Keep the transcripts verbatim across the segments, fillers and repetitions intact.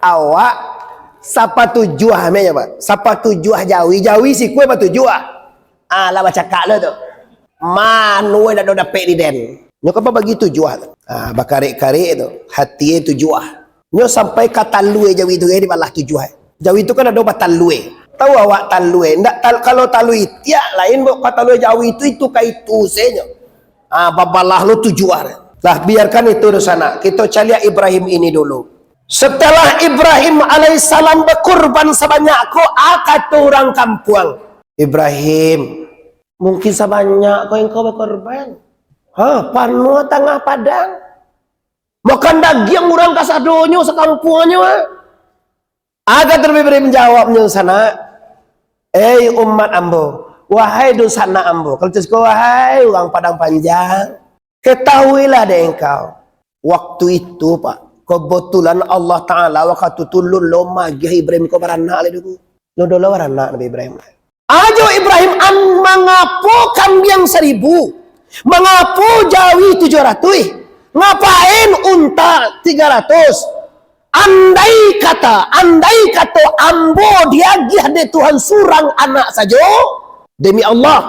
Awak sapatujuah, ameh nyo, Pak. Sapatujuah jawi, jawi sikua patujuah. Ah, lah bacakak lo tu. Mano nak dapek di den. Nyo kan babagi tujuah tu. Ah, bakarek-karek tu. Hati tujuah. Nyo sampai ka talue jawi tu, eh, dibalah tujuah. Jawi tu kan ado batalue. Tahu awak talue? Ndak tal-, kalau talue itiak lain, buk ka talue jawi tu, itu ka itu senyo. Ah, babalah lo tujuah. Lah, biarkan itu dunsanak. Kito caliak Ibrahim ini dulu. Setelah Ibrahim alaihissalam bakurban sabanyak ko, a kato urang kampuang, "Ibrahim, mungkin sabanyak ko engkau bakurban? Ha, panuah tangah padang. Makan dagiang urang kasadonyo sakampuangnyo, ha?" A kato Nabi Ibrahim jawabnyo sanak, "Ei umat ambo, wahai dunsanak ambo," kalau tu siko, "Wahai urang Padang Panjang, ketahuilah dek engkau, waktu itu, Pak, kebetulan Allah Ta'ala wakatu tu lun lo magiah Ibrahim ko baranak lai dulu. Lun lo baranak Nabi Ibrahim. Ajo Ibrahim, an-, mangapo kambiang saribu? Mangapo jawi tujuah ratuih? Ngapain unta tiga ratus? Andai kata, andai kato ambo diagiah dek Tuhan surang anak sajo, demi Allah,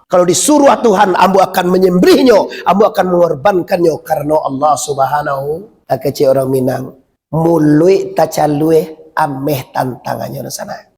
kalau disuruah Tuhan, ambo akan menyembelihnyo, ambo akan mengorbankannyo karano Allah Subhanahu." Kecek urang Minang, muluik tacaluih, ameh tantangannyo dunsanak.